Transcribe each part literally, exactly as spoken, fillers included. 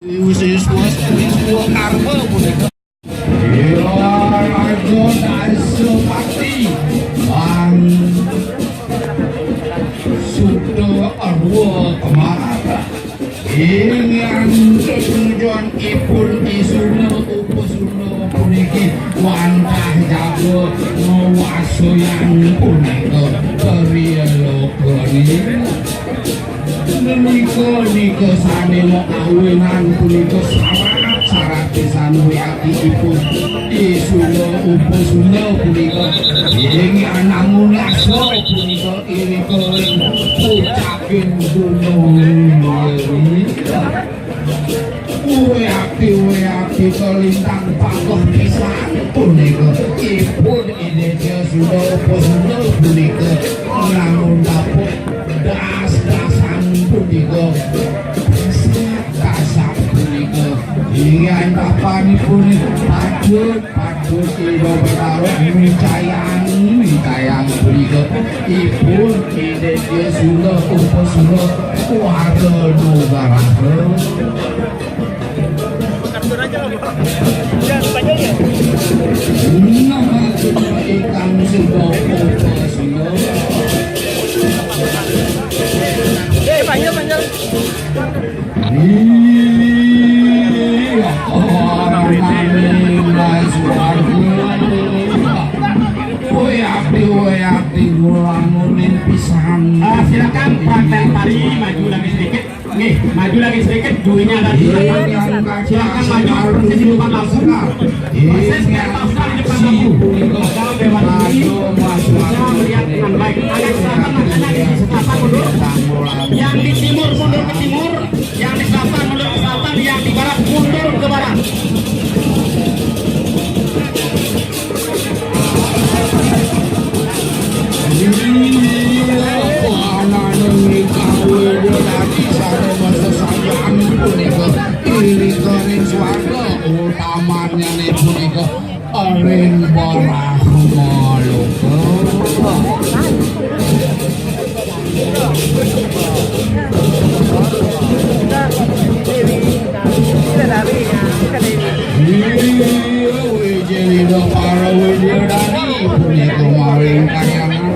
Siswa, siswa karma punika. Iya, raja Dasapati. Bang Suda Arwa Kemara. Ingkang tujuanipun Isuna Upasuna puniki wantah jaga ngwasayang punika. Kariya lokaning. Menika nika sane awinan punika syarat-syarat pisan wiatipun Isuna Upasuna punika. Ing anangun asa punika irika ing pucaking gunung. Wéati, wéati, kalintang panggoh pisan punika. Ipun India sudah, sudah punika. Namun dapur das-dasan punika. Kasap-kasap punika. Inggih papanipun patut, patut Ida Betara micayang, micayang punika. Ipun India sudah, upasuna, kuara nugraha. Ah, silakan Pak Tari maju lagi sedikit. Nggih, maju lagi sedikit, duitnya ada di belakang. Silakan maju, persis di depan lampu. Persis di atas, di depan lampu. Gagal lewat ini. Bisa melihat dengan baik. Agak ke selatan, makanya di selatan mundur. Yang di timur mundur ke timur, yang di selatan mundur ke selatan, yang di barat mundur ke barat. Ananing ingkang wéda dadi sarana sesajan punika, ing ring swarga utamannyané punika ring Brahma Loka. Iya, Wijelira para Widyadari punika maring kayangan.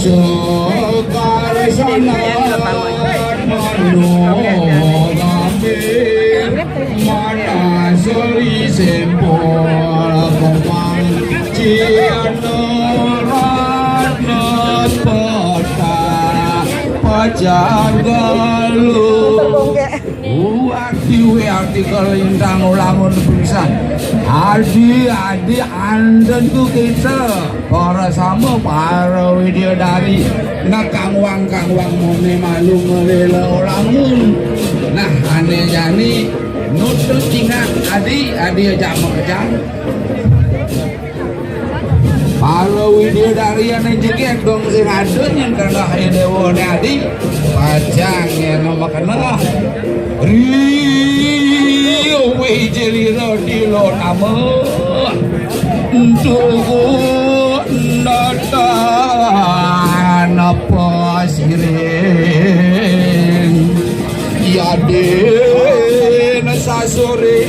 Sekarsana manogami manasri sempur komang ciana ratna peta pacagalu. Uwati we artikel intang ulamun pisan. Adi, adi, andenku kita para sama, para widyadari. Nah, kangwang, kangwang mone malu ngelela ulamun. Nah, ane jani nutut ingat adi, adi aja makejang. Para widyadari ane jegeg dong sing ada yen kanah ya dewa ne adi. Pacang ya nama kenal. Rio wijelira dilo nama. Tugu nata pasiring. Yadin sasuri.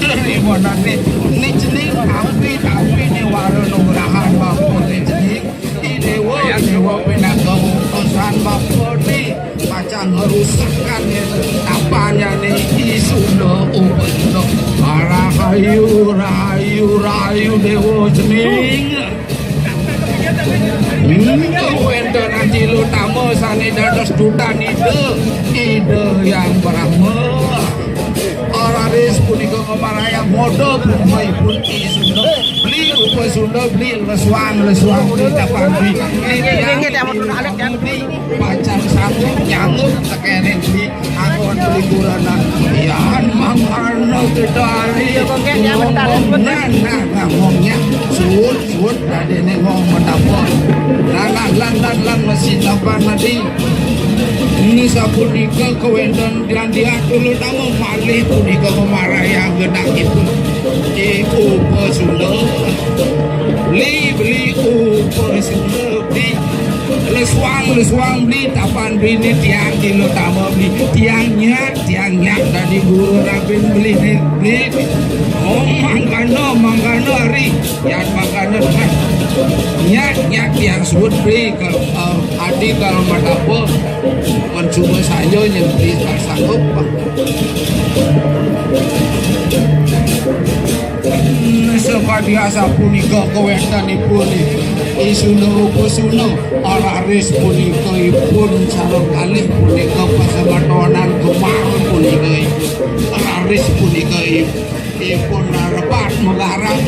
Terima nanti ni cening tapi tapi ni wara nugrahan bapa ni cening. Di dewa, dewa pinaka utusan bapa ni pacang ngerusakan ya tapannya ni isuna ubentuk. Rahayu, rahayu, rahayu dewa cening. Nika wénten adi utama sané dados dutan Ida, Ida Hyang Brahma. Raris punika ngemarayang moda punika ipun Isunda. Beli upasunda, beli lesuang, lesuang beli tapang beli. Niki yang beli pacang sanggup nyanggup tekening beli. Anggon pelingkuranan. Yan mangkana kita hari. Iya, Bang, ya, ya, bentar, bentar. Nah, nah, nah, ngomongnya. Suwun, suwun, dadene ngomong apa? Nah, nah, lan, lan, lan, masih dapat nanti. Ini sapunika kewenten dan diatur utama malih punika memarayang genakipun. Di upasunda. Beli, beli upasunda, beli. Suang lu suang beli, tapan beli ni tiang kilo tama beli. Tiang nyak, tiang nyak tadi guru rabin beli ni beli. Oh, mangkana, mangkana hari. Yan mangkana dengan. Nyak, nyak tiang sebut beli ke, eh, adi kalau matapa. Mencuba saya yang beli tak sanggup. Sakadi asapunika kawéntenipun isuna upasuna, raris punika ipun sareng kalih punika pasemetonan Gemar punika ipun. Raris punika ip-, ipun repat megarap